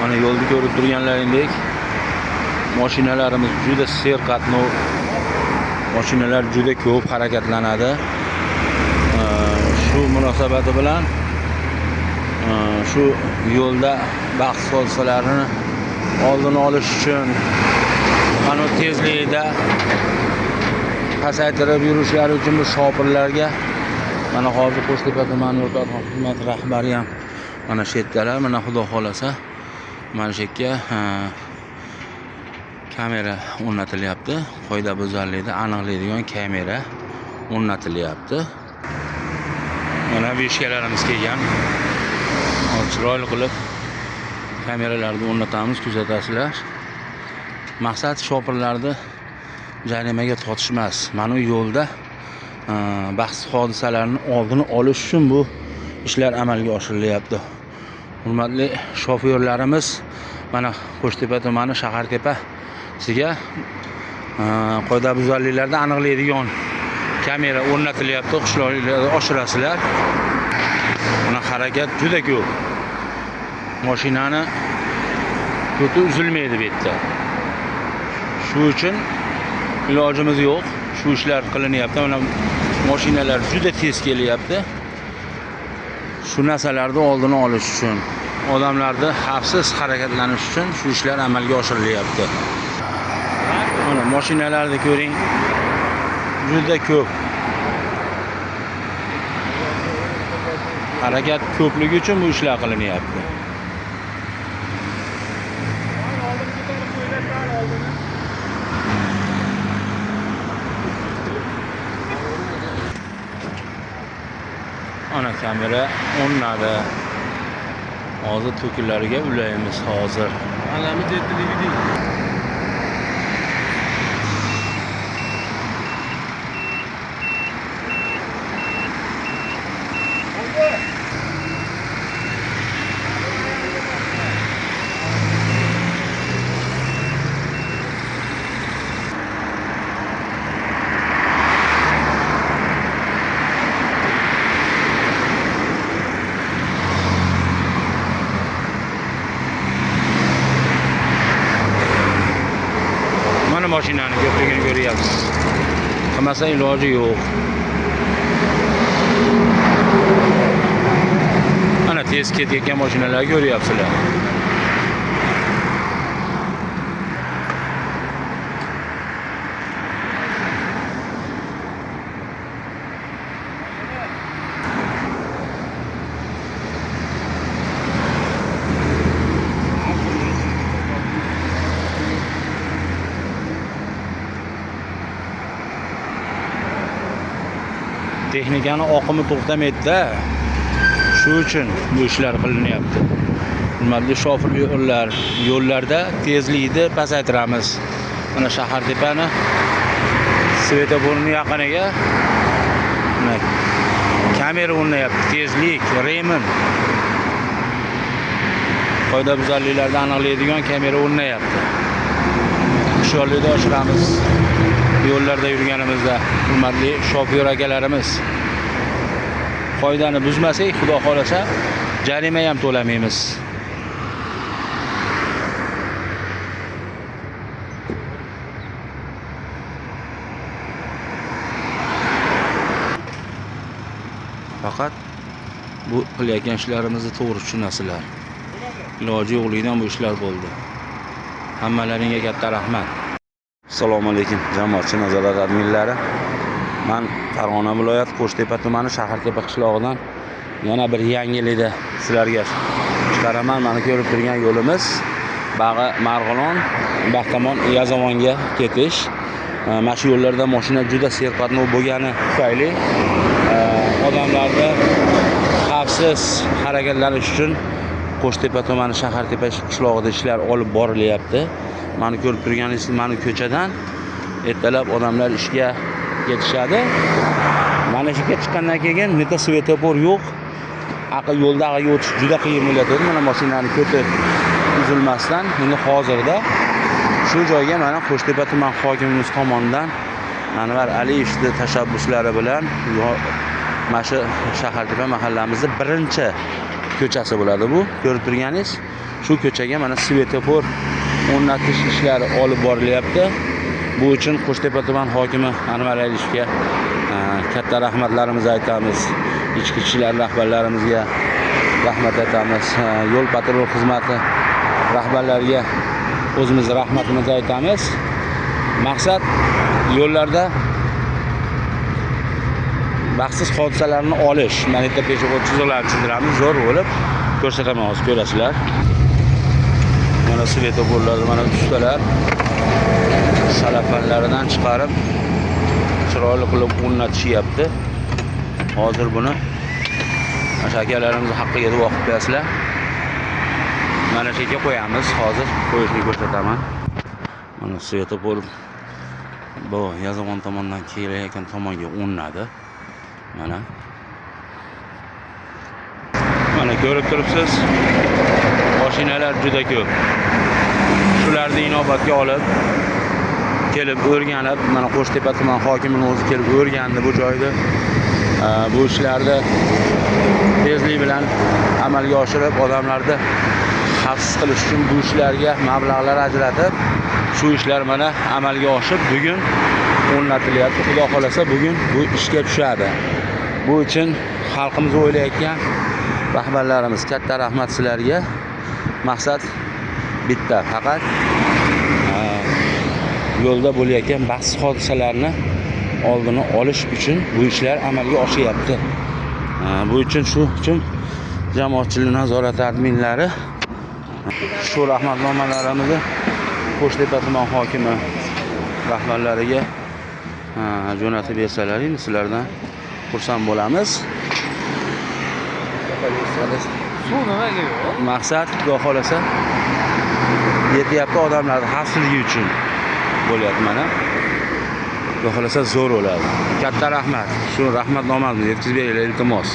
Mana yo'lni ko'rib turganlaringdek mashinalarimiz juda serqatnov, mashinalar juda ko'p harakatlanadi. Shu munosabati bilan shu yo'lda baxtsiz hodisalarni oldini olish uchun mana tezlikda pasaytirib yurishlari uchun bu shopirlarga mana hozir Qo'shtepa tumani yo'l xizmati rahbari ham mana shu yerdalar. Mana xudo xolasa mana shu yerga kamera o'rnatilyapti. Qoidabuzarlikni aniqlaydigan kamera o'rnatilyapti. Mana veshkalarimiz kelgan. Chiroyli qilib kameralarni o'rnatamiz, kuzatasizlar. Maqsad shopirlarni jarimaga tortish emas. Mana bu yo'lda baxtsiz hodisalarni oldini olish uchun bu ishlar amalga oshirilyapti. Hurmatli shofyorlarimiz, mana Qo'shtepa tumani Shahartepasiga qoidabuzarliklarni aniqlaydigan kamera o'rnatilyapti. Hushyorlikni oshirasizlar. Mana harakat juda ko'p. Mashinani ko'ti uzilmaydi bu yerda. Shu uchun ilojimiz yo'q. Shu ishlar qilinyapti. Mana mashinalar juda tez kelyapti. Shu narsalarni oldini olish uchun, odamlarni xavfsiz harakatlanish uchun shu ishlar amalga oshirilyapti. Mana mashinalarni ko'ring. Juda ko'p. Harakat ko'pligi uchun bu ishlar qilinyapti. Ana kamera o'rnadi. Hozir to'kinlarga ulaymiz hozir. Mashinani ko'pligini ko'ryapsiz. Qilmasa iloji yo'q. Mana tez ketayotgan mashinalarni ko'ryapsizlar. Texnikani oqimi to'xtamaydi-da. Shu uchun bu ishlar qilinyapti. Hurmatli shofirlar, yo'llarda tezlikni pasaytiramiz. Mana Shahartepani svetoforning yaqiniga mana kamera o'rnayapti. Tezlik, remin. Qoidabuzarliklarni aniqlaydigan kamera o'rnayapti. Hushyorlikni oshiramiz yo'llarda yurganimizda, hurmatli shofyor akalarimiz. Qoidani buzmasak, xudo xolasa, jarima ham to'lamaymiz. Faqat bu qilayotgan ishlarimizni to'g'ri tushunasizlar. Iloji yo'qligidan bu ishlar bo'ldi. Hammalaringga katta rahmat. Assalomu alaykum jamoatchi nazorat adminlari. Men Farg'ona viloyati Qo'shtepa tumani Shahartepa qishlog'idan yana bir yangilikni sizlarga chiqaraman. Mana ko'rib turgan yo'limiz Bag'i Marg'ilon, Baxtamon Yazovonga ketish. Mana shu yo'llarda mashina juda serqatnov bo'lgani tufayli odamlarni xavfsiz harakatlanish uchun Qo'shtepa tumani Shahartepa qishlog'ida ishlar olib borilyapti. Mana ko'rib turganingiz mana ko'chadan ertalab odamlar ishga ketishadi. Mana shu yerga chiqqandan keyin neta svetofor yo'q. Aql yo'lda ag'iga o'tish juda qiyin bo'ladi. Mana mashinani ko'ti uzilmasdan endi hozirda shu joyga mana Qo'shtepa tuman hokimimiz tomonidan Anvar Aliyevning tashabbuslari bilan mana shu Shahartepa mahallamizda birinchi ko'chasi bo'ladi bu. Ko'rib turganingiz shu ko'chaga mana svetofor o'rnatish ishlari olib borilyapti. Bu uchun Qo'shtepa tuman hokimi Anvar Alishevga katta rahmatlarimizni aytamiz. Ichki ishlar rahbarlarimizga rahmat aytamiz. Yo'l patrul xizmati rahbarlariga o'zimiz rahmatimizni aytamiz. Maqsad yo'llarda baxtsiz hodisalarni olish. Mana yerda peshxod chiziqlarini chizdiramiz, zo'r bo'lib ko'rsataman hozir, ko'rasizlar. Mana svetoforlar, mana ustalar salafanlaridan chiqarib chiroyli qilib o'rnatishyapti. Hozir buni mana shu akalarimiz haqqiga duo qilib qo'yasizlar. Mana shu yerga qo'yamiz, hozir qo'yishni ko'rsataman. Mana svetofor bu Yozyovon tomondan kelayotgan tomonga o'rnadi. Mana. Mana ko'rib turibsiz. Mashinalar juda ko'p. Shularni inobatga olib kelib o'rganib, mana Qo'shtepa tuman hokimining o'zi kelib o'rgandi bu joyda. Bu ishlarni tezlik bilan amalga oshirib, odamlarni xavfsiz qilish uchun bu ishlarga mablag'lar ajratib, shu ishlar mana amalga oshib, bugun o'rnatilyapti. Xudo xolasa bugun bu ishga tushadi. Bu uchun xalqimiz o'ylayotgan rahbarlarimiz katta rahmat sizlarga. Maqsad bitta, faqat yo'lda bo'layotgan baxtsiz hodisalarni oldini olish uchun bu ishlar amalga oshyapti. Bu uchun shu uchun jamoatchilik nazorati adminlari shu rahmatnomalarimizni Qo'shtepa tuman hokimi rahbarlariga jo'natib bersalaring, sizlardan xursand bo'lamiz. Suv nimaga yo'q? Maqsad xudo xolasa yetyapti, odamlarni xavfsizligi uchun bo'lyapti mana. Xudo xolasa zo'r bo'ladi. Katta rahmat. Shu rahmatnomamizni yetkazib beringlar, iltimos.